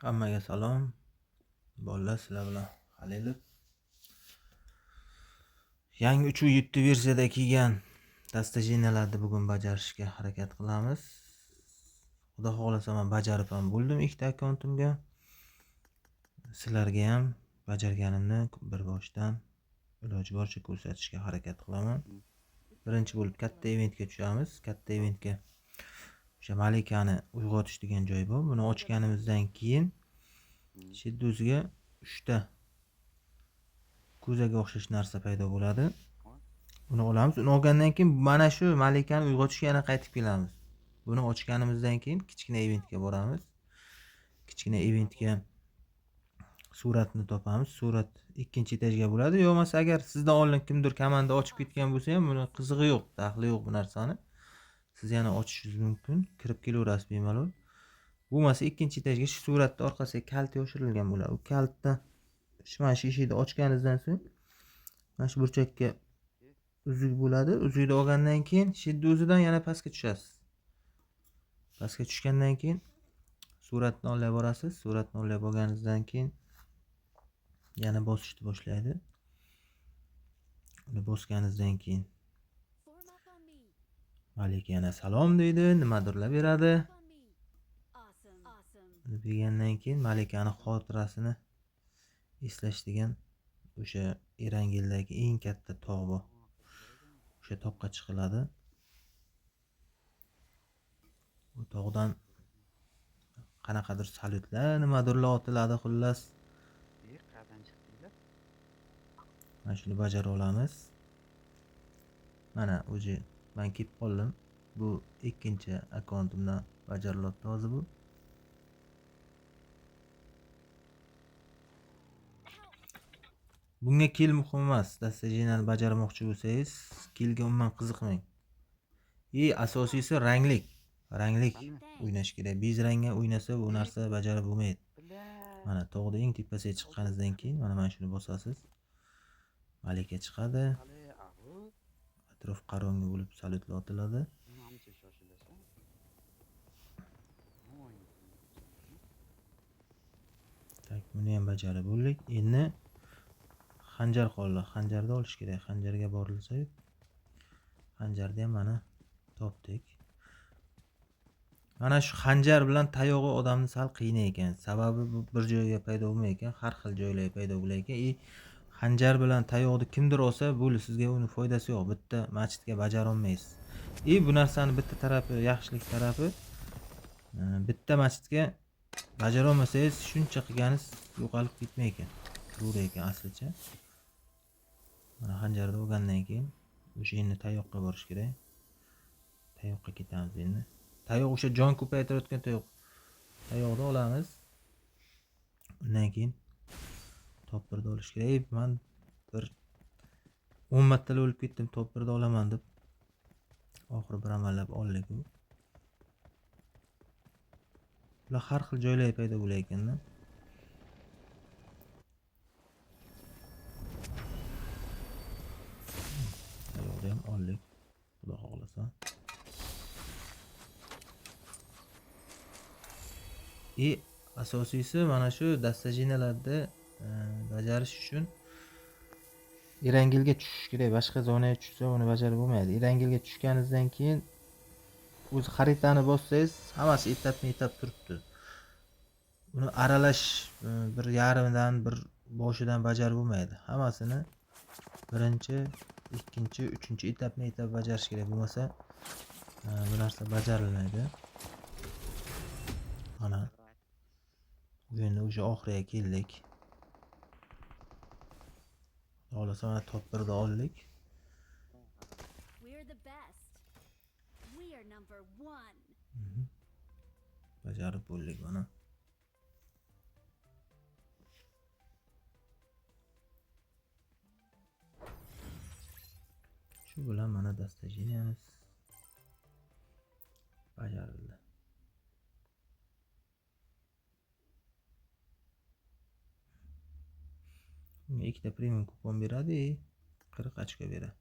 Hammaga salom. Bolalar, sizlar bilan Halilov. Yangi 3.7 versiyada kelgan достиженияларni bugun bajarishga harakat qilamiz. Xudo xohlasa men bajarib ham bo'ldim ikkita akkauntimga. Sizlarga ham bajarganimni bir boshdan iloji boricha ko'rsatishga harakat qilaman. Birinchi bo'lib katta eventga tushamiz. Katta eventga o'sha malikani uyg'otish degan joy bor. Buni ochganimizdan keyin shidda o'ziga 3 ta ko'zaga o'xshash narsa paydo bo'ladi. Uni olamiz. Uni olgandan keyin mana shu malikani uyg'otishga yana qaytib kelamiz. Buni ochganimizdan keyin kichkina eventga boramiz. Kichkina eventga suratni topamiz. Surat ikkinchi etajga bo'ladi. Yo bo'lmasa agar sizdan oldin kimdir komanda ochib ketgan bo'lsa ham buni qizig'i yo'q, daxli yo'q bu narsani. Siz yana ochishingiz mumkin, kirib kelaverasiz bemalol. Bo'lmasa ikkinchi etajga shu suratning orqasiga kalit yoshirilgan bo'ladi. U kalitni mana shu eshikni ochganingizdan so'ng mana shu burchakka uzuk bo'ladi. Uzukni olgandan keyin shidda o'zidan yana pastga tushasiz. Pastga tushgandan keyin suratni olib borasiz. Suratni olib olganingizdan keyin yana bosishni boshlaydi. Uni bosganingizdan keyin Malika yana salom deydi, nimadirlar beradi. Uni bergandan keyin Malikani xotirasini eslash degan o'sha Erangildagi eng katta tog' bor. O'sha toqqa chiqiladi. Bu tog'dan qanaqadir salyutlar, nimadirlar otiladi, xullas. Mana shuni bajara olamiz. Mana o'zi men kelib qoldim. Bu ikkinchi akkauntimdan bajarilyapti hozir bu. Bunga kill muhim emas. Достижениeni bajarmoqchi bo'lsangiz, killga umuman qiziqmang. Asosiysi ranglik. Ranglik o'ynash kerak. Bez rangga o'ynasa bu narsa bajarib bo'lmaydi. Mana tog'da eng tepasiga chiqqaningizdan keyin mana shuni bosasiz. Malika chiqadi. Atrof qorong'i bo'lib salyutlar otiladi. Tak, buni ham bajarib bo'ldik. Endi xanjar qoldi. Xanjarni olish kerak. Xanjarga borilsa, xanjarni ham mana topdik. Mana shu xanjar bilan tayog'i odamni sal qiynay ekan. Sababi bu bir joyga paydo bo'lmay ekan, har xil joylarga paydo bo'lar ekan. Xanjar bilan tayoqni kimdir olsa, bo'ldi, sizga uni foydasi yo'q. Bitta masjidga bajara olmaysiz. Bu narsani bitta tarafi, yaxshilik tarafi, bitta masjidga bajara olmasangiz, shuncha qilganingiz yo'qolib ketmay ekan. Turaver ekan aslicha. Mana xanjarni olgandan keyin o'sha endi tayoqqa borish kerak. Tayoqqa ketamiz endi. Tayoq o'sha jon ko'paytirayotgan tayoq. Tayoqni olamiz. Undan keyin top 1'ni olish kerak. Men bir 10 marta o'lib ketdim, top 1'ni olaman deb oxiri bir amallab oldik. Ular har xil joylarda paydo bo'lar ekanda. Tayoqni ham oldik. Xudo xohlasa. Asosiysi mana shu достиженияларni bajarish uchun Erangilga tushish kerak. Boshqa zonaga tushsa uni bajarib bo'lmaydi. Erangilga tushganingizdan keyin o'zi xaritani bossangiz hammasi etapma-etap turibdi. Uni aralash bir yarmidan, bir boshidan bajarib bo'lmaydi. Hammasini birinchi, ikkinchi, uchinchi etapma-etap bajarish kerak. Bo'lmasa bu narsa bajarilmaydi. Mana endi o'sha oxiriga keldik. Xohlasa mana top 1'ni oldik. Bajarib bo'ldik mana. Shu bilan mana достижениemiz bajarildi. Bunga ikkita premium kupon beradi, 40 ochko beradi.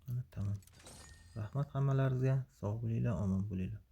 Mana tamom. Rahmat hammalaringizga. Sog' bo'linglar, omon bo'linglar.